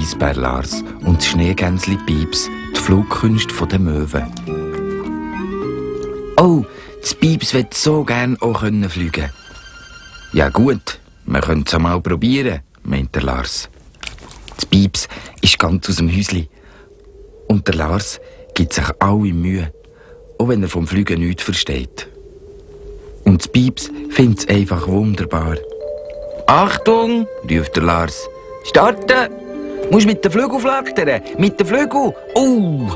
Eisbär Lars und das Schneegänsli Pieps die Flugkünste der Möwen. Oh, das Pieps will so gern auch fliegen können. Ja gut, wir können es einmal probieren, meint der Lars. Das Pieps ist ganz aus dem Häusli. Und der Lars gibt sich alle Mühe, auch wenn er vom Fliegen nichts versteht. Und das Pieps findet es einfach wunderbar. «Achtung!» ruft der Lars. «Starten! Musst mit den Flügeln flattern! Mit den Flügeln! Oh!»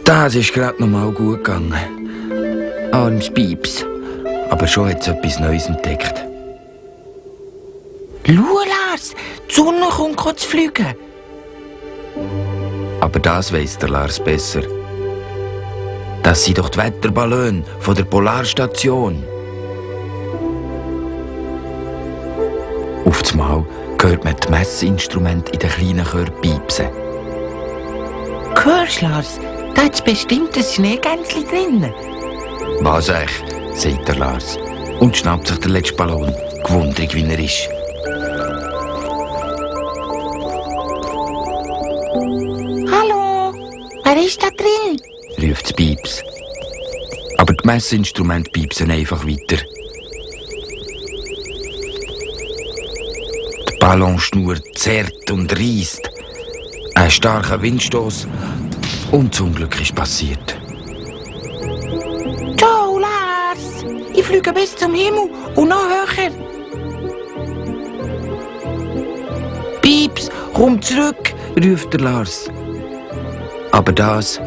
Das ist gerade noch mal gut gegangen. Armes Pieps. Aber schon hat es etwas Neues entdeckt. «Schau, Lars! Die Sonne kommt zu fliegen!» Aber das weiss der Lars besser. Das sind doch die Wetterballone von der Polarstation. Auf einmal hört man die Messinstrumente in den kleinen Chören piepsen. «Hörst du, Lars? Da ist bestimmt ein Schneegänsli drin!» «Was echt?» sagt der Lars und schnappt sich den letzten Ballon, gewundert wie er ist. «Hallo, wer ist da drin?» ruft das Pieps. Aber die Messinstrumente piepsen einfach weiter. Die Ballonschnur zerrt und reißt. Ein starker Windstoß und das Unglück ist passiert. «Ciao, Lars! Ich fliege bis zum Himmel und noch höher!» «Pieps, komm zurück!» ruft der Lars. Aber das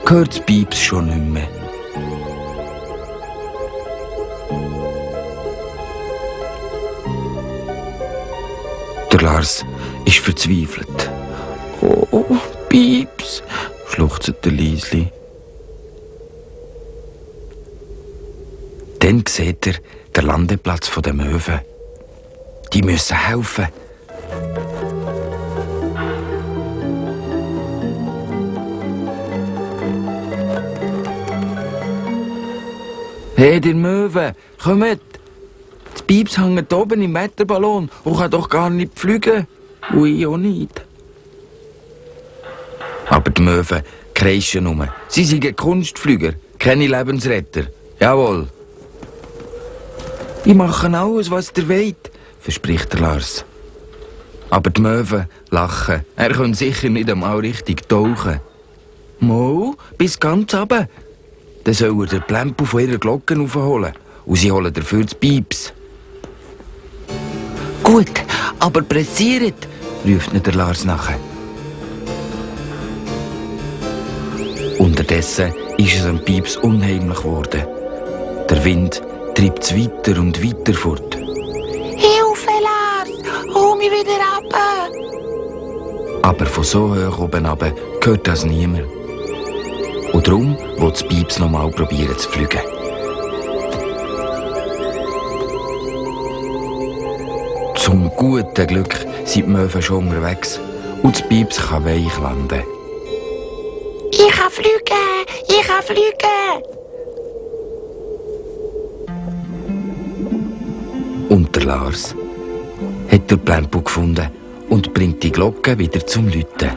hört das Pieps schon nicht mehr. Der Lars ist verzweifelt. «Oh, Pieps!» schluchzt der Liesli. Dann sieht er den Landeplatz der Möwen. Die müssen helfen. «Hey, ihr Möwen, kommt! Das Pieps hängt oben im Wetterballon und kann doch gar nicht fliegen. Und ich auch nicht.» Aber die Möwen kreischen nur. Sie sind Kunstflüger, keine Lebensretter. Jawohl. «Ich mache alles, was ihr wollt», verspricht der Lars. Aber die Möwen lachen. Er kann sicher nicht einmal richtig tauchen. «Mo, bis ganz runter. Dann soll er den Plempel von ihrer Glocke aufholen. Und sie holen dafür das Pieps.» «Gut, aber pressiert!» ruft nicht der Lars nachher. Unterdessen ist es am Pieps unheimlich geworden. Der Wind treibt es weiter und weiter fort. «Hilfe, Lars! Hol mich wieder runter!» Aber von so hoch oben runter hört das niemand. Und darum will das Pieps noch mal probieren zu fliegen. Zum guten Glück sind die Möwen schon unterwegs und das Pieps kann weich landen. «Ich kann fliegen! Ich kann fliegen!» Und der Lars hat den Plempel gefunden und bringt die Glocke wieder zum Läuten.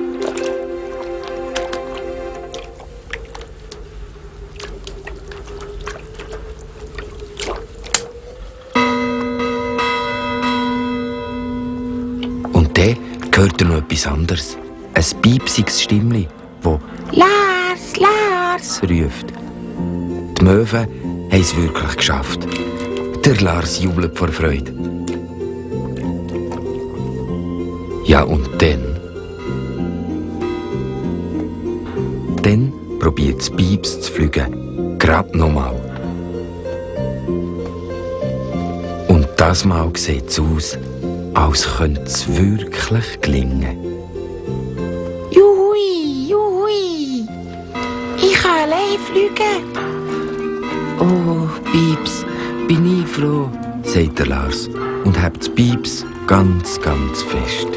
Und dann hört er noch etwas anderes. Ein piepsiges Stimmli, das «Lars, Lars!» ruft. Die Möwen haben es wirklich geschafft. Der Lars jubelt vor Freude. Ja, und dann? Dann probiert das Pieps zu fliegen. Gerade nochmal. Und das Mal sieht es aus, als könnte es wirklich gelingen. «Juhui, juhui! Ich kann allein fliegen!» «Oh, Pieps, bin ich froh», sagt der Lars und hebt das Pieps ganz, ganz fest.